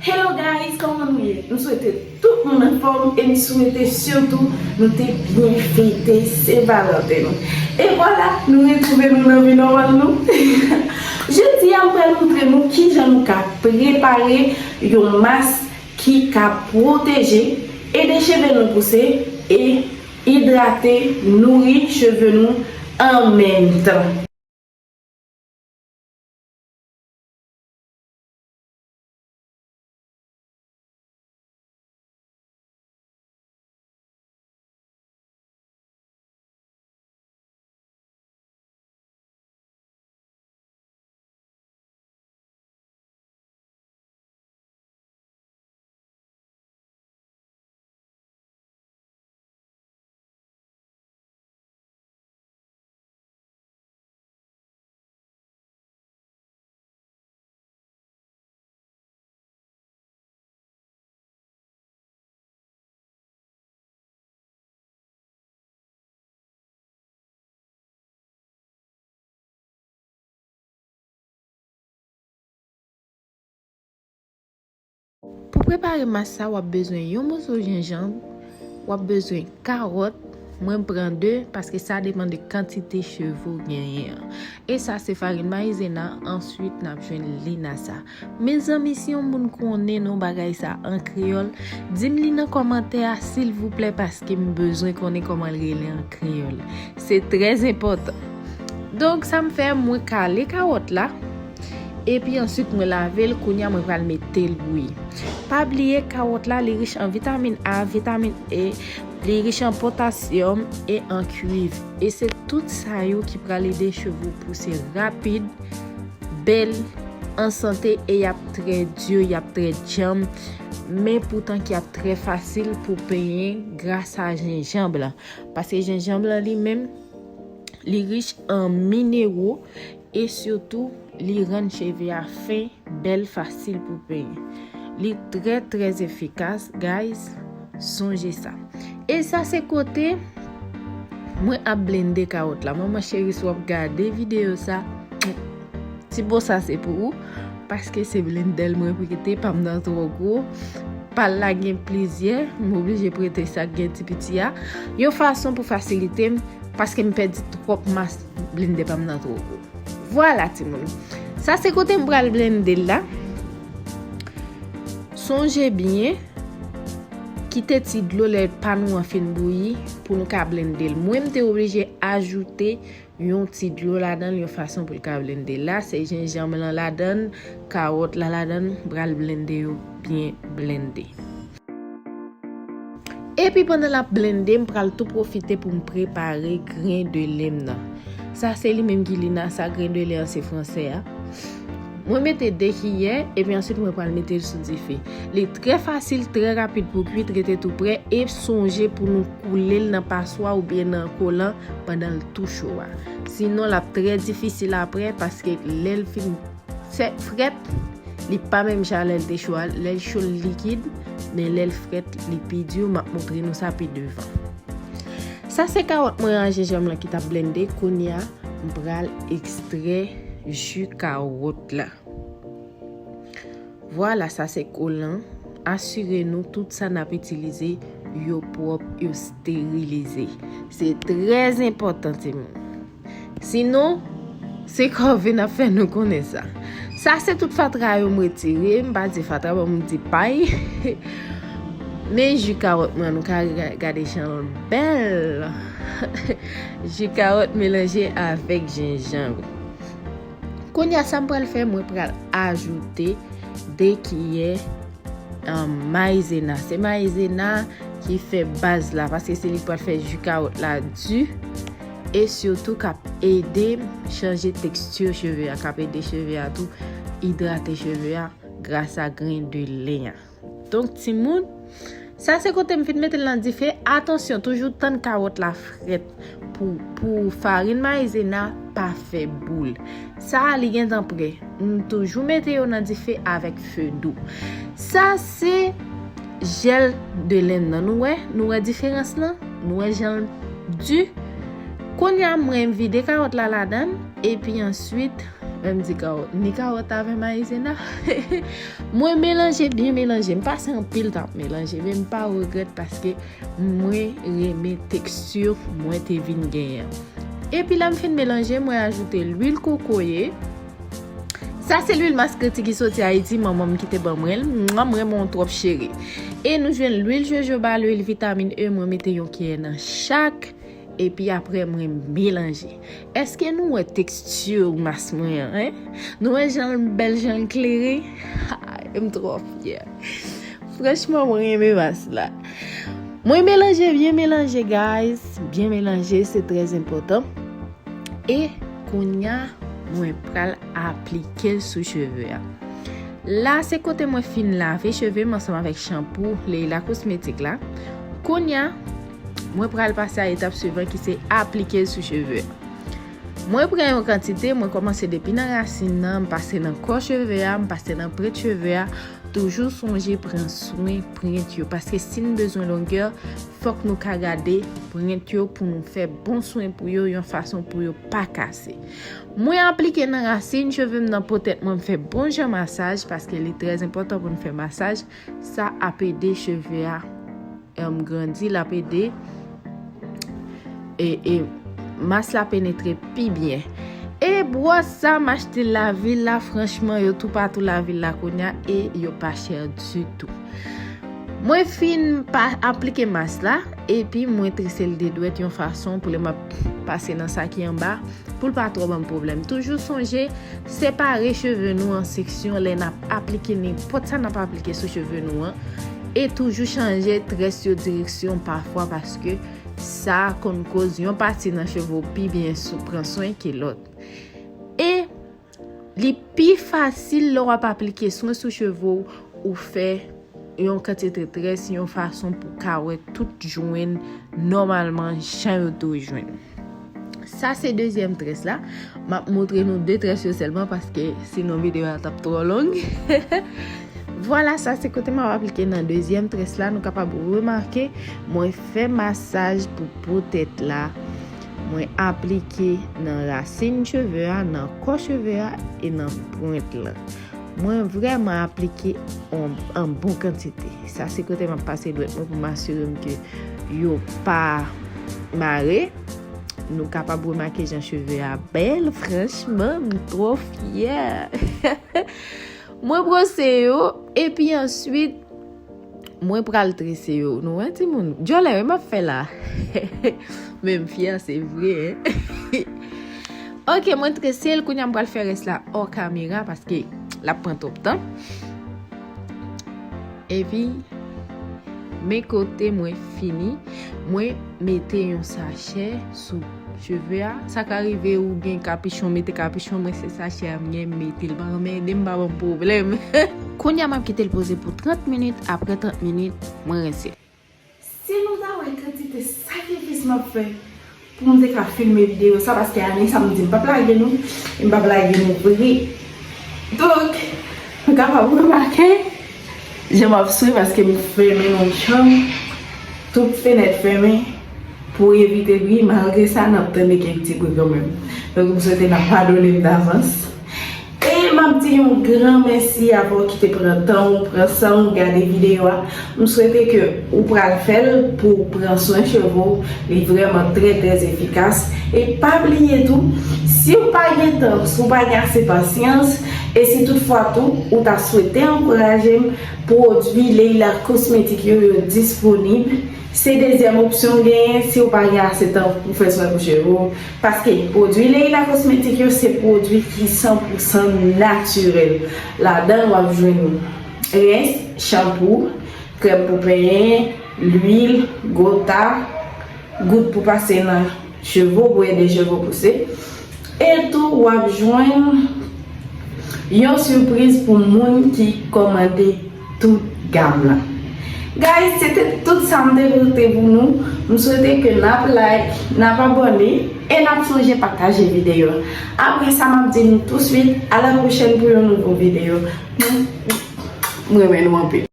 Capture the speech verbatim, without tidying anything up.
Hello guys, kòman nou ye? M swete tout moun anfòm e m swete sitou nou te byen fete Sen Valanten nou. E vwala, nou retwouve nou nan vi nòmal nou. Jodi a, m pral montre nou kijan nou ka prepare yon mask ki ka pwoteje, ede cheve nou pouse e idrate, nouri cheve nou an menm tan. Pou prepare mas sa, w ap bezwen yon moso jenjanm, w ap bezwen kawòt, mwen pran de, paske sa depann de kantite cheve w genyen an. E sa se farin mayizena, answit n ap jwenn linasa. Mezanmi, si yon moun konnen non bagay sa an kreyòl, di m li nan kòmantè a, silvouplè, paske m bezwen konnen kòman l rele an kreyòl. Se trè enpòtan. Donk, sa m fè, mwen kale kawòt la, epi answit mwen lave l, kounye a mwen pral mete l bouyi. Pa bliye, kawòt la, li rich an vitamin A, vitamin E, li rich an potasyòm e an kuiv. E se tout sa yo ki pral ede cheve w pouse rapid, bèl, an sante e y ap trè di, y ap trè djanm, men poutan ki ap trè fasil pou penyen gras a jenjanm lan. Paske jenjanm lan li menm, li rich an minero e sitou li rann cheve a fen, bèl, fasil pou penyen. Li trè, trè efikas, guys. Sonje sa. E sa se kote mwen ap blende kawòt la. Manman cheri, si w ap gade videyo sa, ti bo sa se pou ou. Paske se blendè l mwen prete, pa m nan twò gwo. Pa l la gen plizyè, m oblije prete sa k gen ti piti a. Yon fason pou fasilite m, paske m pèdi twòp mas blendè pa m nan twò gwo. Vwala, timoun. Sa se kote m pral blende l la. Sonje byen, kite ti dlo lè pa nou an fin bouyi pou nou ka blende l. Mwen, m te oblije ajoute yon ti dlo ladan l, yon fason pou l ka blende. La, se jenjanm lan ladan l, kawòt la ladan l, m pral blende yo byen blende. Epi pandan l ap blende, m pral tou pwofite pou m prepare gren de lè m nan. Sa se li menm ki linasa, gren de lè an se fransè a. Mwen mete de kiyè, epi answit mwen pral mete l sou dife. Li trè fasil, trè rapid pou kwit, rete tou prè, e sonje pou nou koule l nan paswa oubyen nan kolan pandan l tou cho a. Sinon, l ap trè difisil apre, paske lè l fin sè-, frèt, li pa menm jan lè l te cho a. Lè l cho, l likid, men lè l frèt, li pi di. M ap montre nou sa pi devan. Sa se kawòt mwen an, jenjanm lan ki t ap blende. Kounye a, m pral ekstrè ji kawòt la. Vwala, sa se kolan. Asire nou tout sa n ap itilize, yo pwòp, yo sterilize. Se trè enpòtan, timoun. Sinon, se kòve n ap fè nou konnen sa. Sa se tout fatra yo m retire, m pa di fatra, bon, m di pay. Men ji kawòt mwen, nou ka ga-, gade jan l bèl. Ji kawòt melanje avèk jenjanm. Kounye a, sa m pral fè, mwen pral ajoute de kiyè, um, mayizena. Se mayizena ki fè baz la, paske se li k pral fè ji kawòt la di, e sitou k ap ede chanje teksti cheve a, k ap ede cheve a tou idrate cheve a gras a grenn de len an. Donk, timoun, sa se kote m fin mete l nan dife. Atansyon, toujou tann kawòt la frèt pou, pou farin mayizena pa fè boul. Sa a, li gentan prè. M toujou mete yo nan dife avèk fe dou. Sa se jèl de len nan. Nou wè? Nou wè diferans lan? Nou wè jan l di? Kounye a, mwen vide kawòt la ladan l, epi answit, Menm di kawòt, ni kawòt avè mayizena. Mwen melanje, byen melanje. M pase anpil tan ap melanje, men m pa regrèt paske mwen renmen teksti mwen te vin genyen. Epi lè m fin melanje, mwen ajoute lwil kokoye. Sa se lwil Mas Kreti ki soti Ayiti, manman m ki te ban mwen l. Mwen, m renmen w twòp cheri. E nou jwenn lwil jojoba, lwil vitamin E, mwen mete yon kiyè nan chak. Epi apre mwen melanje. Èske nou wè teksti mas mwen an, en? Nou wè jan l bèl, jan l klere? Ha, m twò fyè. Franchman, mwen renmen mas la. Mwen melanje, byen melanje, guys. Byen melanje, se trè enpòtan. E kounya, mwen pral aplike l sou cheve a. La, se kote mwen fin lave cheve m ansanm avèk chanpou Leila Cosmetics la. Kounya, mwen pral pase a etap swivan ki se aplike l sou cheve. Mwen pran yon kantite, mwen kòmanse depi nan rasin nan, m pase nan kò cheve a, m pase nan pwent cheve a. Toujou sonje pran swen pwent yo, paske si n bezwen longè, fòk nou ka gade pwent yo pou nou fè bon swen pou yo, yon fason pou yo pa kase. Mwen aplike nan rasin cheve m nan, potèt mwen, m fè bon jan masaj, paske li trè enpòtan pou n fè masaj. Sa ap ede cheve a, em, grandi, l ap ede e, e mas la penetre pi byen. E bwòs sa m achte lavil la, franchman, yo toupatou lavil la kounya e yo pa chè ditou. Mwen fin pa aplike mas la, epi mwen trese l de dwèt yon fason pou lè m ap pase nan sa ki anba, pou l pa twò ban m pwoblèm. Toujou sonje separe cheve nou an seksyon lè n ap aplike nenpòt sa n ap aplike sou cheve nou an. E toujou chanje très yo direksyon pafwa, paske sa konn koz yon pati nan cheve w pi byen sou pran swen ke lòt. E li pi fasil lè w ap aplike swen sou cheve w, ou fè yon kantite très yon fason pou ka wè tout jwenn nòmalman jan yo dwe jwenn. Sa se dezyèm très la. M ap montre nou de très yo sèlman paske sinon videyo a t ap twò long. Vwala, sa se kote m ap aplike nan dezyèm très la. Nou kapab remake, mwen fè masaj pou po tèt la. Mwen aplike nan rasin cheve a, nan kò cheve a e nan pwent lan. Mwen vrèman aplike an, an bon kantite. Sa se kote m ap pase dwèt mwen pou m asire m ke yo pa mare. Nou kapab remake jan cheve a bèl. Franchman, m twò fyè. Mwen bwose yo, epi answit, mwen pral trese yo. Nou wè, timoun? Djòlè, wi, m ap fè la. Men m fyè, se vre, en. Ok, mwen trese l. Kounya m pral fè rès la hors caméra paske l ap pran twòp tan. Epi, men kote mwen fini, mwen mete yon sachè sou cheve a. Sa ka rive ou gen kapichon, mete kapichon, mwen se sachè a m gen, mete l. Pa renmen ede m, pa ban m pwoblèm. Kounya m ap kite l poze pou trant minit, apre trant minit, mwen rense l. Si nou ta wè kantite sakrifis m ap fè pou m te ka filme videyo sa, paske ane sa m di m p ap lage nou, e m p ap lage nou vre. Donk, nou kapab remake jan m ap swe paske m fèmen nan yon chanm, tout fenèt fèmen pou evite bri. Malgre sa, n ap tande kèk ti bri kanmenm. Donk, m swete n ap padone m davans. E m ap di yon gran mèsi avè w ki te pran tan w, pran san w gade videyo a. M swete ke ou pral fè l pou w pran swen cheve w. Li vrèman trè, trè efikas. E pa bliye tou, si w pa gen tan, si w pa gen ase pasyans, e si toutfwa tou, ou ta swete ankouraje m, pwodui Leila Cosmetics yo, yo disponib. Se dezyèm opsyon w genyen si w pa gen ase tan pou fè swen pou cheve w. Paske pwodui Leila Cosmetics yo se pwodui ki san pou san natirèl. Ladan w ap jwenn rens, chanpou, krèm pou penyen, lwil, gota, gout pou pase nan cheve w pou ede cheve w pouse. E tou, w ap jwenn yon sipriz pou moun ki kòmande tout gam lan. Guys, se te tout sa m te pote pou nou. M swete ke n ap like, n ap abòne, e n ap sonje pataje videyo a. Apre sa, m ap di nou touswit, a la pwochèn pou yon nouvo videyo. M renmen nou anpil.